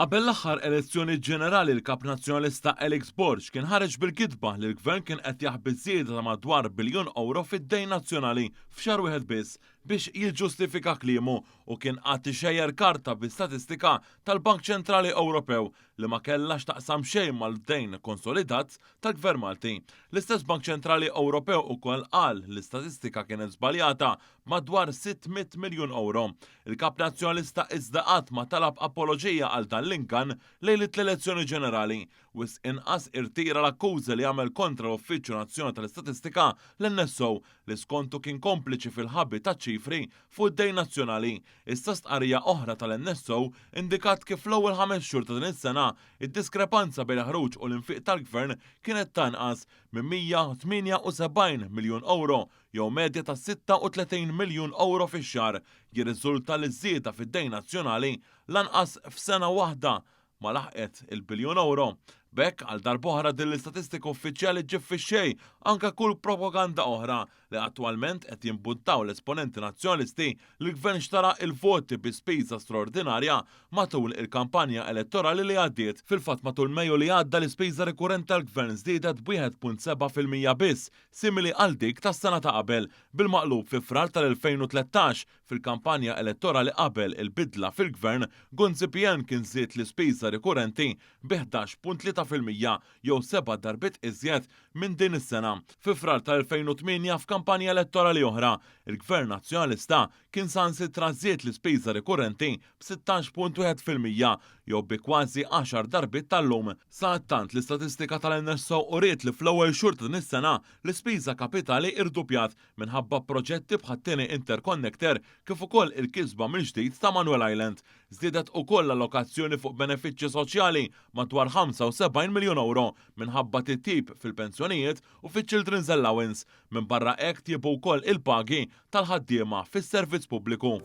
Qabel l-aħħar elezzjoni ġenerali l-Kap Nazzjonalista Alex Borg kien ħareġ bil-gidba li l-Gvern kien qed jaħbi żieda ta' madwar biljun ewro fid-dejn nazzjonali f'xahar wieħed biss biex jiġġustifika kliemu u kien qagħad ixejjer karta bi statistika tal-Bank Ċentrali Ewropew li ma kellha x'taqsam xejn mal-dejn konsolidat tal-Gvern Malti. L-istess Bank Ċentrali Ewropew ukoll qal li l-istatistika kienet żbaljata b'madwar 600 miljun ewro. Il-Kap Nazzjonalista iżda qatt ma talab apoloġija għal dan l-ingann lejliet l-elezzjoni ġenerali. Wisq inqas irtira l-akkużi li għamel kontra l-Uffiċċju Nazzjonali tal-Istatistika, l-NSO, li skontu kien kompliċi fil-ħabi taċ-ċifri fuq id-dejn nazzjonali. Issa stqarrija oħra tal-NSO indikat kif fl-ewwel ħames xhur ta' din is-sena, id-diskrepanza bejn il-ħruġ u l-infiq tal-Gvern kienet ta' inqas minn 178 miljun ewro, jew medja ta' 36 miljun ewro fix-xahar. Jirriżulta li ż-żieda fid-dejn nazzjonali lanqas f'sena waħda ma laħqet il-biljun ewro. B'hekk, għal darb'oħra din l-istatistika uffiċjali ġġib fix-xejn anke kull propaganda oħra li attwalment qed jimbuttaw l-esponenti Nazzjonalisti li l-Gvern xtara il-voti bi spiża straordinarja matul il-kampanja elettorali li għaddiet. Fil-fatt matul Mejju li għadda l-ispiża rikurrenti tal-Gvern żdiedet b'1.7% biss, simili għal dik tas-sena ta' qabel. Bil-maqlub fi Frar tal-2013 Fil-kampanja elettorali qabel il-bidla fil-Gvern, Gonzi-PN kien żied l-ispiża rikurrenti bi 11.3% jew seba' darbiet iżjed minn din is-sena. Fi Frar tal-2008 f'kampanja elettorali oħra, il-Gvern Nazzjonalista kien saħansitra żied l-ispiża rikurrenti b'16.1% jew bi kważi għaxar darbiet tal-lum. Sadattant, l-istatistika tal-NSO uriet li fl-ewwel xhur ta' din is-sena, l-ispiża kapitali irduppjat minħabba proġetti bħat-tieni interconnector kif ukoll il-kisba mill-ġdid ta' Manuel Island. Żdiedet ukoll l-allokazzjoni fuq benefiċċji soċjali madwar 75 miljun ewro minħabba titjib fil-pensjonijiet u fiċ-children's allowance. Minbarra hekk tjiebu wkoll il-pagi tal-ħaddiema fis-servizz pubbliku.